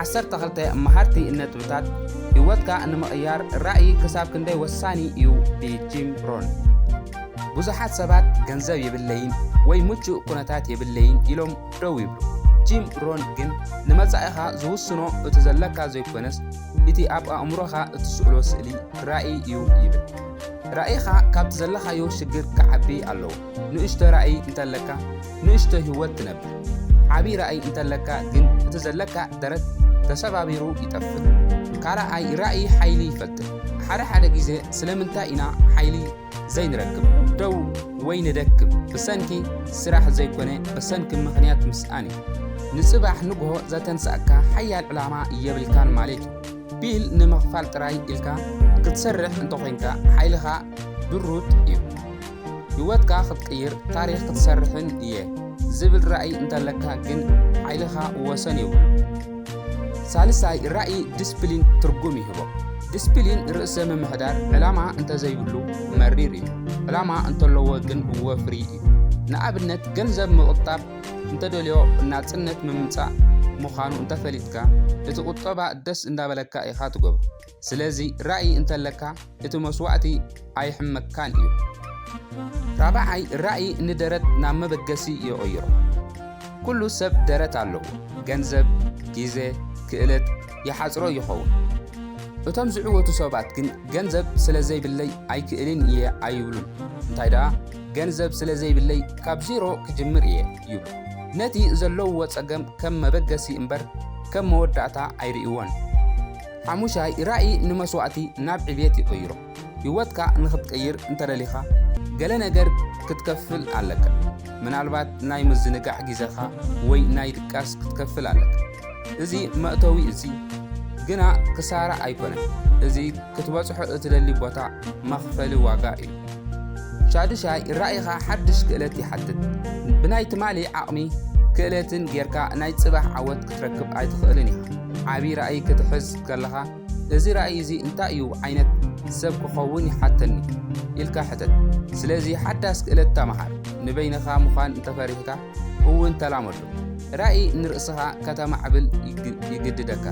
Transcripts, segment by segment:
ዓሰርተ ክልተ መሃርቲ ነጥብታት ህይወትካ ንምቕያር ራእይ ክሳብ ክንደይ ወሳኒ እዩ ብጂም ሮን። ብዙሓት ሰባት ገንዘብ የብለይን ወይ ምቹእ ኩነታት የብለይን ኢሎም ደው ይብሉ። ጂም ሮን ግን ንመጻኢኻ ዝውስኖ እቲ ዘለካ ዘይኮነስ እቲ ኣብ ኣእምሮኻ እትስእሎ ስእሊ ራእይ እዩ ይብል። ራእይኻ ካብቲ ዘለኻዮ ሽግር ክዓቢ ኣለዎ። ንእሽቶ ራእይ እንተለካ ንእሽቶ ህይወት ትነብር። ዓቢ ራእይ እንተለካ ግን እቲ ዘለካ ደረት ተሰባቢሩ ይጠፍእ። ካልኣይ ራእይ ሓይሊ ይፈጥር። ሓደ ሓደ ግዜ ስለምንታይ ኢና ሓይሊ ዘይንረክብ? ደው ወይ ንደክም ብሰንኪ ስራሕ ዘይኮነ ብሰንኪ ምኽንያት ምስኣን እዩ። ንጽባሕ ንግሆ ዘተንሳእካ ሓያል ዕላማ የብልካን ማለት እዩ። ቢል ንምኽፋል ጥራይ ኢልካ ክትሰርሕ እንተኾይንካ ሓይልኻ ድሩት እዩ። ህይወትካ ክትቅይር ታሪኽ ክትሰርሕን እየ ዝብል ራእይ እንተለካ ግን ሓይልኻ ወሰን የብሉ። ሳልሳይ ራእይ ዲስፕሊን ትርጉም ይህቦ። ዲስፕሊን ርእሰ ምምሕዳር ዕላማ እንተዘይብሉ መሪር እዩ። ዕላማ እንተለዎ ግን ወፍሪ እዩ። ንኣብነት ገንዘብ ምቕጣብ እንተደልዮ ናጽነት ምምጻእ ምዃኑ እንተፈሊጥካ እቲ ቁጠባ ደስ እንዳበለካ ኢኻ ትገብሮ። ስለዚ ራእይ እንተለካ እቲ መስዋእቲ ኣይሕመካን እዩ። ራብዓይ ራእይ ንደረት ናብ መበገሲ ይቕይሮ። ኩሉ ሰብ ደረት ኣለዎ። ገንዘብ፣ ግዜ፣ ክእለት ይሓጽሮ ይኸውን። እቶም ዝዕወቱ ሰባት ግን ገንዘብ ስለ ዘይብለይ ኣይክእልን እየ ኣይብሉን። እንታይ ደኣ ገንዘብ ስለ ዘይብለይ ካብ ዜሮ ክጅምር እየ ይብሉ። ነቲ ዘለውዎ ጸገም ከም መበገሲ እምበር ከም መወዳእታ ኣይርእይዎን። ሓሙሻይ ራእይ ንመስዋእቲ ናብ ዕቤት ይቕይሮ። ህይወትካ ንኽትቀይር እንተደሊኻ ገለ ነገር ክትከፍል ኣለካ። ምናልባት ናይ ምዝንጋዕ ግዜኻ ወይ ናይ ድቃስ ክትከፍል ኣለካ። እዚ መእተዊ እዚ ግና ክሳራ ኣይኮነን። እዚ ክትበጽሖ እትደሊ ቦታ መኽፈሊ ዋጋ እዩ። ሻዱሻይ ራእይኻ ሓድሽ ክእለት ይሓትት። ብናይ ትማሊ ዓቕሚ ክእለትን ጌርካ ናይ ጽባሕ ዓወት ክትረክብ ኣይትኽእልን ኢኻ። ዓቢ ራእይ ክትሕዝ ከለኻ እዚ ራእይ እዚ እንታይ እዩ ዓይነት ሰብ ክኸውን ይሓተኒ ኢልካ ሕተት። ስለዚ ሓዳስ ክእለት ተመሃር። ንበይንኻ ምዃን እንተፈሪሕካ እውን ተላመዶ። ራእይ ንርእስኻ ከተማዕብል ይግ- ይግድደካ።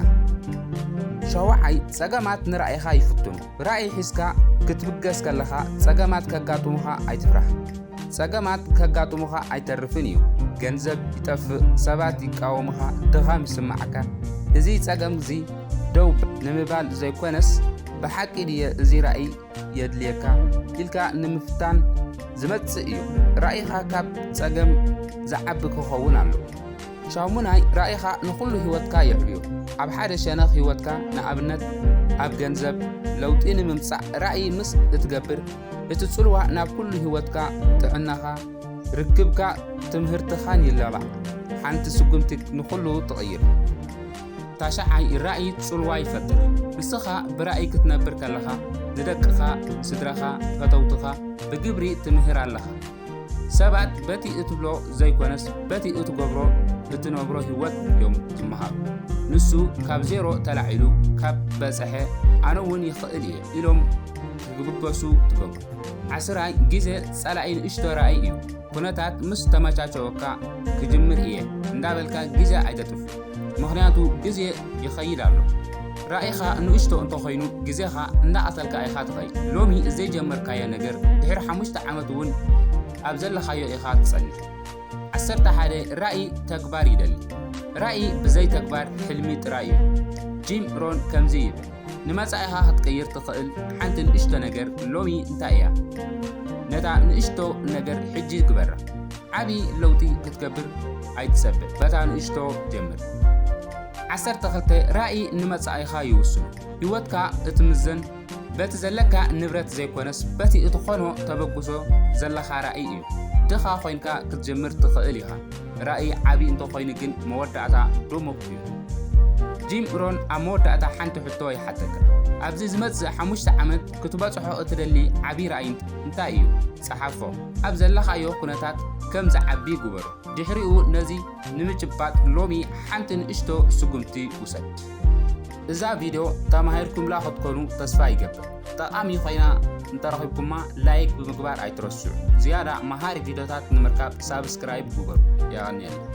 ሸውዓይ ጸገማት ንራእይኻ ይፍትኑ። ራእይ ሒዝካ ክትብገስ ከለኻ ጸገማት ከጋጥሙኻ ኣይትፍራሕ። ጸገማት ከጋጥሙኻ ኣይተርፍን እዩ። ገንዘብ ይጠፍእ፣ ሰባት ይቃወሙኻ፣ ድኻም ይስምዓካ። እዚ ጸገም እዚ ደው ንምባል ዘይኮነስ ብሓቂ ድየ እዚ ራእይ የድልየካ ኢልካ ንምፍታን ዝመጽእ እዩ። ራእይኻ ካብ ጸገም ዝዓቢ ክኸውን ኣለዎ። ሻሙናይ ራእይኻ ንኹሉ ህይወትካ የዕብዮ። ኣብ ሓደ ሸነኽ ህይወትካ ንኣብነት ኣብ ገንዘብ ለውጢ ንምምጻእ ራእይ ምስ እትገብር እቲ ጽልዋ ናብ ኩሉ ህይወትካ፣ ጥዕናኻ፣ ርክብካ፣ ትምህርትኻን ይላባዕ። ሓንቲ ስጉምቲ ንኹሉ ትቕይር። ታሽዓይ ራእይ ጽልዋ ይፈጥር። ንስኻ ብራእይ ክትነብር ከለኻ ንደቅኻ፣ ስድራኻ፣ ፈተውትኻ ብግብሪ ትምህር ኣለኻ። ሰባት በቲ እትብሎ ዘይኮነስ በቲ እትገብሮ እትነብሮ ህይወት እዮም ዝመሃሩ። ንሱ ካብ ዜሮ ተላዒሉ ካብ በጸሐ ኣነ እውን ይኽእል እየ ኢሎም ክብገሱ ትገብሩ። ዓስራይ ግዜ ጸላኢ ንእሽቶ ራእይ እዩ። ኩነታት ምስ ተመቻቸወካ ክጅምር እየ እንዳበልካ ግዜ ኣይተጥፍ። ምኽንያቱ ግዜ ይኸይድ ኣሎ። ራእይኻ ንእሽቶ እንተኾይኑ ግዜኻ እንዳቐተልካ ኢኻ ትኸይድ። ሎሚ ዘይጀመርካዮ ነገር ድሕሪ ሓሙሽተ ዓመት እውን ኣብ ዘለኻዮ ኢኻ ትጸንሕ። ዓሰርተ ሓደ ራእይ ተግባር ይደሊ። ራእይ ብዘይ ተግባር ሕልሚ ጥራይ እዩ። ጂም ሮን ከምዚ ይብል፣ ንመጻኢኻ ክትቀይር ትኽእል ሓንቲ ንእሽቶ ነገር ሎሚ እንታይ እያ? ነታ ንእሽቶ ነገር ሕጂ ግበራ። ዓቢ ለውጢ ክትገብር ኣይትጸበ፣ በታ ንእሽቶ ጀምር። ዓሰርተ ክልተ ራእይ ንመጻኢኻ ይውስኑ። ህይወትካ እትምዘን በቲ ዘለካ ንብረት ዘይኮነስ በቲ እትኾኖ ተበግሶ ዘለካ ራእይ እዩ። ድኻ ኮይንካ ክትጅምር ትኽእል ኢኻ። ራእይ ዓቢ እንተኾይኑ ግን መወዳእታ ድሙቕ እዩ። ጂም ሮን ኣብ መወዳእታ ሓንቲ ሕቶ ይሓተካ። ኣብዚ ዝመጽእ ሓሙሽተ ዓመት ክትበጽሖ እትደሊ ዓቢ ራእይ እንታይ እዩ? ጸሓፎ። ኣብ ዘለኻዮ ኩነታት ከም ዝዓቢ ግበሮ። ድሕሪኡ ነዚ ንምጭባጥ ሎሚ ሓንቲ ንእሽቶ ስጉምቲ ውሰድ። እዛ ቪድዮ ተማሂርኩምላ ክትኮኑ ተስፋ ይገብር። ጠቓሚ ኮይና እንተረኺብኩማ ላይክ ብምግባር ኣይትረስዑ። ዝያዳ መሃሪ ቪድዮታት ንምርካብ ሳብስክራይብ ግበሩ። የቐንየልና።